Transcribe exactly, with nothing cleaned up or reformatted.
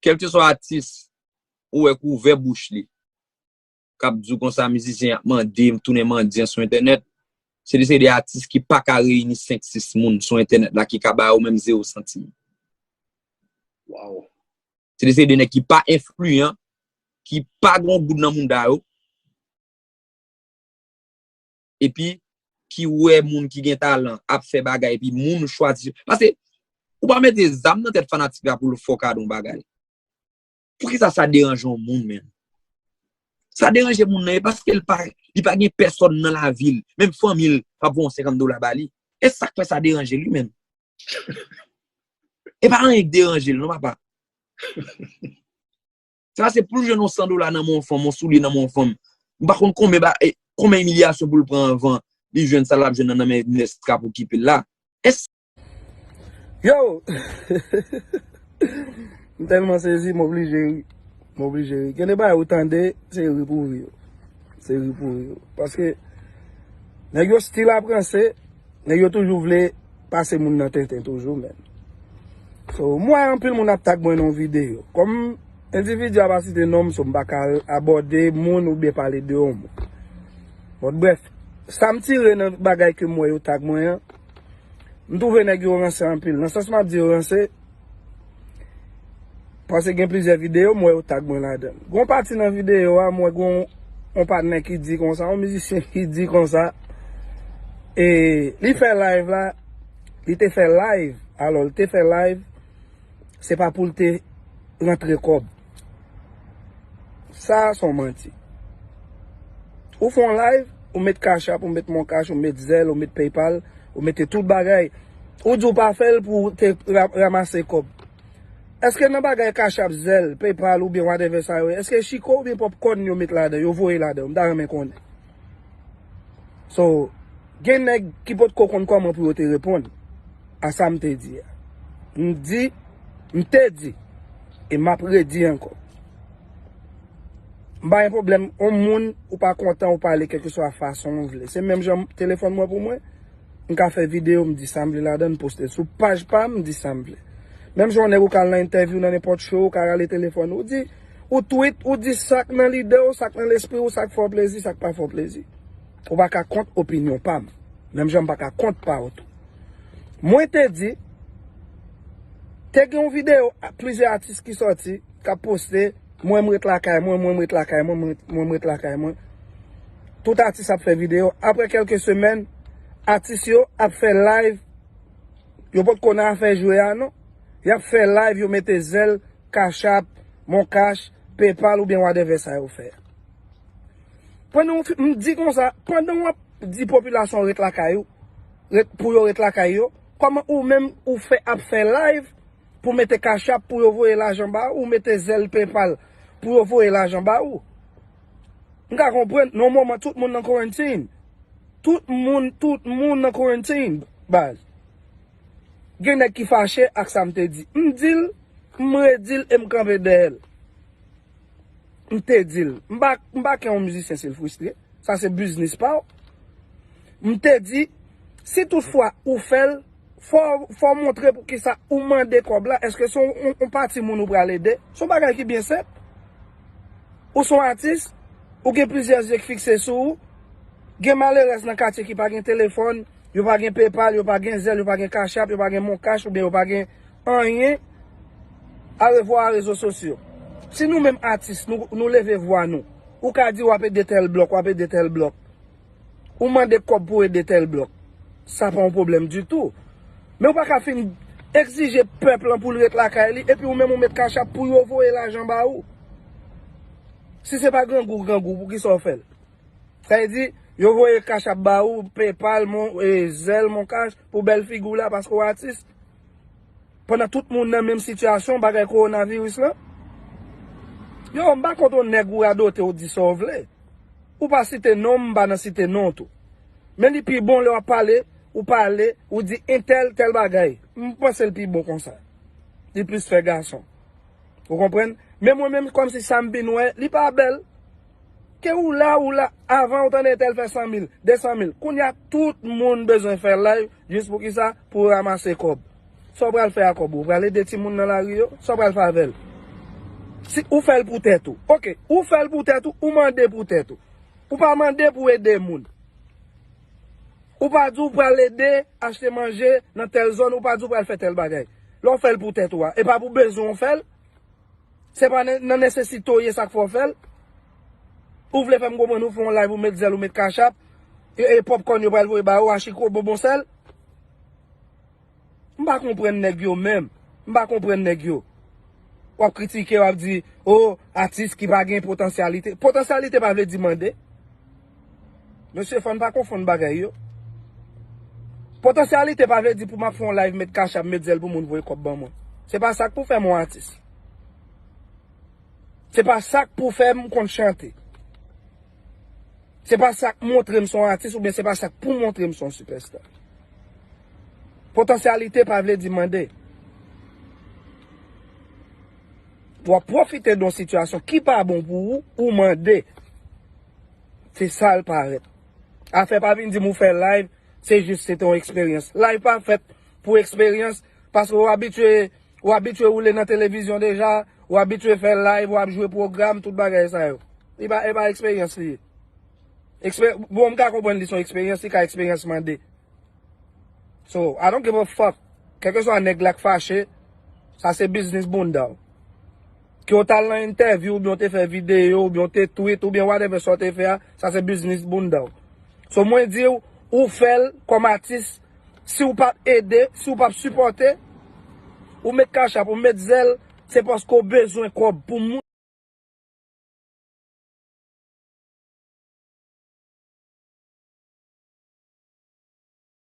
kèlkeswa atis ou wè k ouvè bouch li, k ap di w konsa mizisyen ap mande, m tounen mandyan sou entènèt, se de, se de atis ki pa ka reyini senk sis moun sou entènèt la ki ka ba yo menm zewo santim. Wow. Se de, se de nèg ki pa enfliyan, ki pa gen yon goud nan mounda yo, epi ki wè moun ki gen talan ap fè bagay, epi moun chwazi. Paske ou pa mete zam nan tèt fanatik la pou l fè w kado yon bagay. Poukisa sa deranje yon moun, menm? Sa deranje moun nan, e paske l pa, li pa gen pèsòn nan lavi l, menm fanmi l pa voye yon senkant dola ba li. E sa k fè sa deranje li, menm? E pa anyen k deranje l, non, papa. Sa se pou l jwenn yon san dola nan men yon fanm, yon soulye nan men yon fanm. M pa konn konbyen ba, e, konbyen imilyasyon pou l pran anvan li jwenn sa l ap jwenn nan men nèg k ap okipe l la. Èske Yo! M tèlman sezi, m oblije ri. M oblije ri. Gen de bagay ou tande, se ri pou ri yo. Se ri pou ri yo. Paske nèg yo still ap ranse, nèg yo toujou vle pase moun nan tenten toujou, menm. So, m wè anpil moun ap tag mwen nan yon videyo. Kòm endividi a pa site non m, so m pa ka abòde moun oubyen pale de yon moun. Bon, brèf, sa m tire nan bagay ke m wè yo tag mwen an, m twouve nèg yo ranse anpil. Nan sans m ap di yo ranse, paske gen plizyè videyo m wè yo tag mwen ladan l. Gon pati nan videyo a, m wè gon yon patnè ki di konsa, yon mizisyen ki di konsa, e li fè live la, li te fè live, alò, li te fè live, se pa pou l te rantre kòb. Sa a se yon manti. Ou fè yon live, ou met Cash App, ou met Mon Cash, ou met Zelle, ou met PayPal, ou mete tout bagay. Ou di w pa fè l pou w te ra- ranmase kòb. Èske nan bagay Cash App, Zelle, PayPal oubyen whatever sa yo ye, èske Chiko oubyen Popcorn yo met ladan, yo voye ladan? M ta renmen konnen. So, gen nèg ki potko konn kòman pou yo te reponn a sa m te di a. M di, m te di, e m ap redi ankò. M pa gen pwoblèm, yon moun ou pa kontan ou pale kèlkeswa fason ou vle. Se menm jan telefòn mwen pou mwen, m ka fè videyo, m di sa m vle ladan, m poste l sou paj pa m, m di sa m vle. Menm jan yon nèg ou ka al nan entèvyou, nan nenpòt show, ou ka rale telefòn ou, ou di, ou tweet, ou di sa k nan lide w, sa k nan lespri w, sa k fè w plezi, sa k pa fè w plezi. Ou pa ka kont opinyon pa m. Menm jan m pa ka kont pa w tou. Mwen te di, te gen yon videyo, plizyè atis ki sòti, k ap poste, mwen m ret lakay mwen, mwen m ret lakay mwen, mwen m ret lakay mwen. Tout atis ap fè videyo. Apre kèlke semèn, atis yo ap fè live. Yo potko nan afè jwe a non. Y ap fè live, yo mete Zelle, Cash App, Mon Cash, PayPal oubyen whatever sa yo fè. Pandan w fi- m di konsa, pandan w ap di popilasyon ret lakay ou, ret, pou yo ret lakay yo, kòman ou menm ou fè ap fè live pou mete Cash App pou yo voye lajan ba ou, ou mete Zelle, PayPal pou yo voye lajan ba ou? M ka konprann, nan yon moman tout moun nan quarantine. Tout moun, tout moun nan quarantine, baz. Gen nèg ki fache ak sa m te di. M di l, m redi l e m kanpe dèyè l. M te di l. M pa, m pa ke yon mizisyen si l fristre. Sa se biznis pa w. M te di, si toutfwa ou fè l, fò, fò w montre poukisa ou mande kòb la. Èske se yon, yon, yon pati moun ou pral ede? Se yon bagay ki byen senp. Ou se yon atis, ou gen plizyè zye k fikse sou ou. Gen malerèz nan katye ki pa gen telefòn, yo pa gen PayPal, yo pa gen Zelle, yo pa gen Cash App, yo pa gen Mon Cash, oubyen yo pa gen anyen. Arevwa a rezo sosyo. Si nou menm atis, nou, nou leve vwa nou, ou ka di w ap ede tèl blòk, w ap ede tèl blòk. Ou mande kòb pou ede tèl blòk. Sa pa yon pwoblèm ditou. Men ou pa ka fin egzije pèp lan pou l ret lakay li, epi ou menm ou met Cash App pou yo voye lajan ba ou. Si se pa grangou, grangou, poukisa w fè l? Sa vle di, yo voye Cash App ba ou, PayPal, mon, e, Zelle, Mon Cash, pou bèl figi w la, paske w atis. Pandan tout moun nan menm sitiyasyon, bagay kowonaviris lan. Yo, m pa kont yon nèg ou radote, ou di sa w vle. Ou pa site non m, m pa nan site non tou. Men li pi bon lè w ap pale, ou pale, ou di entèl, tèl bagay. M panse l pi bon konsa. Li plis fè gason. Ou konprann? Men mwen menm, kòmsi sa m vin wè, li pa bèl. Ke ou la, ou la, avan ou tande entèl fè san mil, de san mil. Kounye a, tout moun bezwen fè live, jis pou kisa? Pou ranmase kòb. Sa w pral fè a kòb ou? Ou pral ede timoun nan lari yo? Sa w pral fè avè l? Si ou fè l pou tèt ou. Oke, ou fè l pou tèt ou, ou mande pou tèt ou. Ou pa mande pou ede moun. Ou pa di w pral ede achte manje nan tèl zòn, ou pa di w pral fè tèl bagay. Lè w fè l pou tèt ou a, e pa pou bezwen w fè l. Se pa nan, nan nesesite w ye sa k fè w fè l. Ou vle fè m konprann ou fè yon live, ou met zèl, ou met kachap, e, e popcorn yo pral voye ba ou, achiko, bonbon sèl. M pa konprann nèg yo menm. M pa konprann nèg yo. W ap kritike, w ap di, o, atis ki pa gen potansyalite. Potansyalite pa vle di mande. Mesye, fò n pa konfonn bagay yo. Potansyalite pa vle di pou m ap fè yon live, met kachap, met zèl pou moun voye kòb ban mwen. Se pa sa k pou fè m yon atis. Se pa sa k pou fè m konn chante. Se pa sa k montre m se yon atis oubyen se pa sa k pou montre m se yon sipèsta. Potansyalite pa vle di mande. W ap pwofite de yon sitiyasyon ki pa bon pou ou, ou mande. Se sa l parèt. Afè pa vin di m ou fè live, se jis se te yon eksperyans. Live pa fèt pou eksperyans, paske w abitye, w abitye woule nan televizyon deja, w abitye fè live, w ap jwe pwogram, tout bagay sa yo. Li pa, e pa eksperyans li ye. Eksper-, bon, m ka konprann li se yon eksperyans, li ka eksperyans mande. So, I don't give a fuck. Kèlkeswa nèg la k fache, sa se biznis bounda w. Ke w t al nan entèvyou, oubyen w te fè videyo, oubyen w te tweet, oubyen whatever sa w te fè a, sa se biznis bounda w. So, mwen di w, ou fè l kòm atis, si w p ap ede, si w p ap sipòte, ou met kachap, ou met zèl, se paske w bezwen kòb pou moun